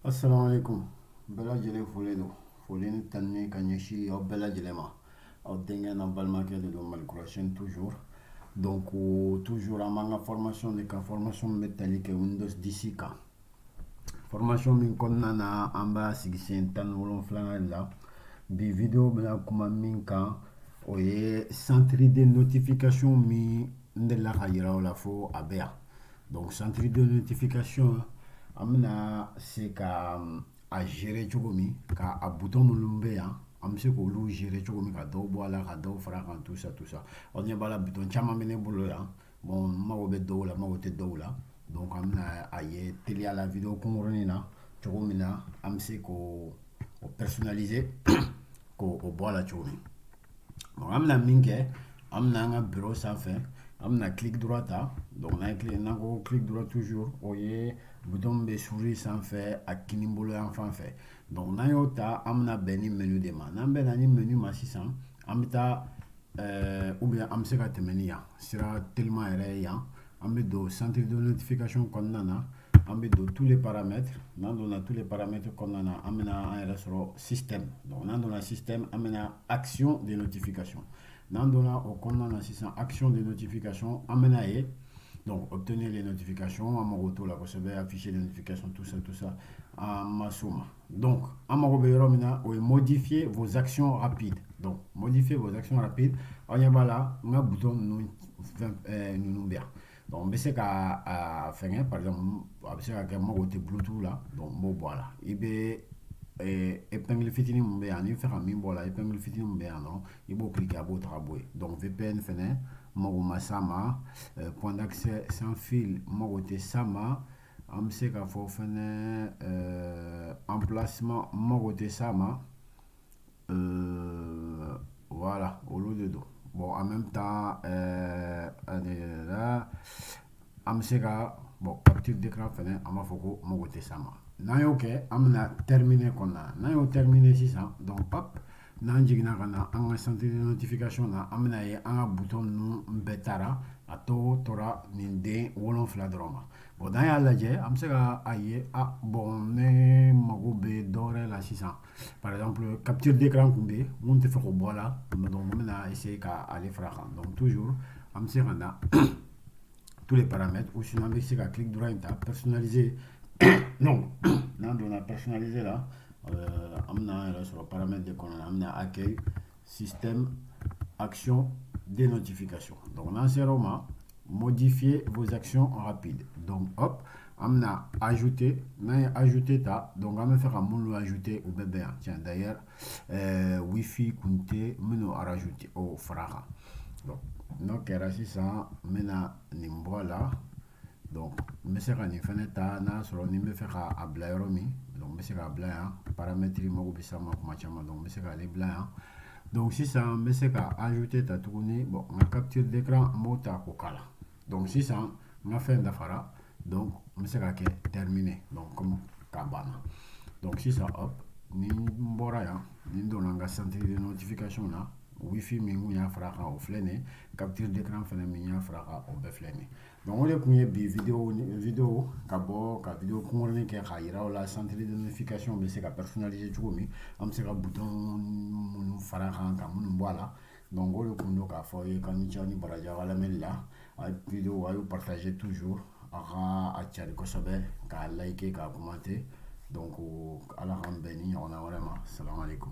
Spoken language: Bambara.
Assalamu alaikum. Bɛɛ lajɛlen folen don, foli ni tanuni ka ɲɛsin aw bɛɛ lajɛlen ma. Aw denkɛ n'a balimakɛ de don, Malikura chaîne toujours. Donc toujours an b'an ka formation de kan, formation min bɛ tali kɛ Windows 10 kan. Formation min kɔnɔna na, an b'a sigi sen 17nan de la. Bi vidéo bɛna kuma min kan, o ye centre de notification min n delila ka yira aw la fo a bɛ yan. Donc centre de notification, an bɛna se ka a gérer cogo min, ka a bouton minnu bɛ yan, an bɛ se k'olu gérer cogo min, ka dɔw bɔ a la, ka dɔw fara kan, tout ça, tout ça. Aw ɲɛ b'a la, bouton caman bɛ ne bolo yan. Bon, n mago bɛ dɔw la, n mago tɛ dɔw la. Donc an bɛna a ye teliya la, vidéo kunkurunin na, cogo min na an bɛ se k'o o personnaliser, k'o o bɔ a la cogo min. Donc an bɛna min kɛ, an bɛna an ka bureau sanfɛ, an bɛna clic droit ta. Donc n'an ye clic, n'an ko clic droit toujours, o ye bouton min bɛ souris sanfɛ a kini bolo yan fan fɛ. Donc n'an y'o ta, an bɛna bɛn ni menu de ma. N'an bɛnna ni menu ma sisan, an bɛ taa ou bien an bɛ se ka tɛmɛ ni yan sira teliman yɛrɛ ye yan. An bɛ don centre de notification kɔnɔna na, an bɛ don tous les paramètres. N'an donna tous les paramètres kɔnɔna na, an bɛna an yɛrɛ sɔrɔ système. Donc n'an donna système, an bɛna action de notification. N'an donna o kɔnɔna na sisan, action de notification, an bɛna ye donc obtenir les notifications, an mago t'o la kosɛbɛ, afficher les notifications, tout ça, tout ça, an ma s'o ma. Donc an mago bɛ yɔrɔ min na, o ye modifier vos actions rapides. Donc modifier vos actions rapides, aw ɲɛ b'a la, n ka bouton ninnu, fɛn ninnu bɛ yan. Donc n bɛ se ka a fɛngɛ, par exemple, a bɛ se ka kɛ n mago tɛ Bluetooth la, donc n b'o bɔ a la. I bɛ épingle fitinin min bɛ yan, n'i bɛ fɛ ka min bɔ a la, épingle fitinin min bɛ yan dɔrɔn, i b'o cliquer, a b'o ta ka bɔ yen. Donc VPN fɛnɛ, n mago ma s'a ma. Point d'accès sans fil, n mago tɛ s'a ma. An bɛ se k'a fɔ fɛnɛ emplacement, n mago tɛ s'a ma. Voilà, olu de don. Bon, en même temps, an bɛ se ka, bon, capture d'écran fɛnɛ, an b'a fɔ ko n mago tɛ s'a ma. N'an y'o kɛ, an bɛna terminer kɔnɔna na. N'an y'o terminer sisan, donc hop, n'an jiginna ka na an ka centre de notification na, an bɛna ye an ka bouton ninnu bɛɛ taara, a tɔ tora nin den 7 dɔrɔn ma. Bon, n'an y'a lajɛ, an bɛ se ka a ye, ah bon, ne mago bɛ dɔ wɛrɛ la sisan. Par exemple, capture d'écran kun bɛ yen, mun tɛ fɛ k'o bɔ a la, donc n bɛna essayer ka ale fara a kan. Donc toujours an bɛ se ka na tous les paramètres, ou sinon an bɛ se ka clic droit in ta, personnaliser. Non, n'an donna personnaliser la, an bɛna an yɛrɛ sɔrɔ paramètres de kɔnɔna na. An bɛna accueil, système, action des notifications. Donc n'an sera o ma, modifier vos actions rapides. Donc hop, an bɛna ajouter. N'an ye ajouter ta, donc an bɛ fɛ ka minnu ajouter, o bɛɛ bɛ yan. Tiens, d'ailleurs, wifi kun tɛ, n bɛn'o rajouter, o fara a kan. Donc n'o kɛra sisan, n bɛna nin bɔ a la. Donc n bɛ se ka nin fɛnɛ ta, n'a sɔrɔ ni n bɛ fɛ k'a bila yɔrɔ min. Donc n bɛ se k'a bila yan. Paramètres mago bɛ s'a ma kuma caman, donc n bɛ se k'ale bila yan. Donc sisan n bɛ se ka ajouter ta tuguni. Bon, n ka capture d'écran, n b'o ta k'o k'a la. Donc sisan n ka fɛn dafara, donc n bɛ se ka kɛ terminer. Donc comme k'a banna. Donc sisan hop, ni n bɔra yan, ni n donna n ka centre de notification na, wifi min kun y'a fara a kan, o filɛ nin ye. Capture d'écran fɛnɛ min y'a fara a kan, o bɛɛ filɛ nin ye. Donc o de kun ye bi vidéo ka bɔ ka vidéo kunkurunin kɛ k'a yira aw la centre de notification bɛ se ka personnaliser cogo min, an bɛ se ka bouton minnu fara a kan, ka minnu bɔ a la. Donc o de kun don k'a fɔ aw ye k'aw ni ce, aw ni baraji aw ka lamɛnni la. A ye vidéo, a y'o partager toujours, a ka a cari kosɛbɛ, k'a liker, k'a commenter. Donc ala k'an bɛn ni ɲɔgɔnna wɛrɛ ma. Salamu aleykum.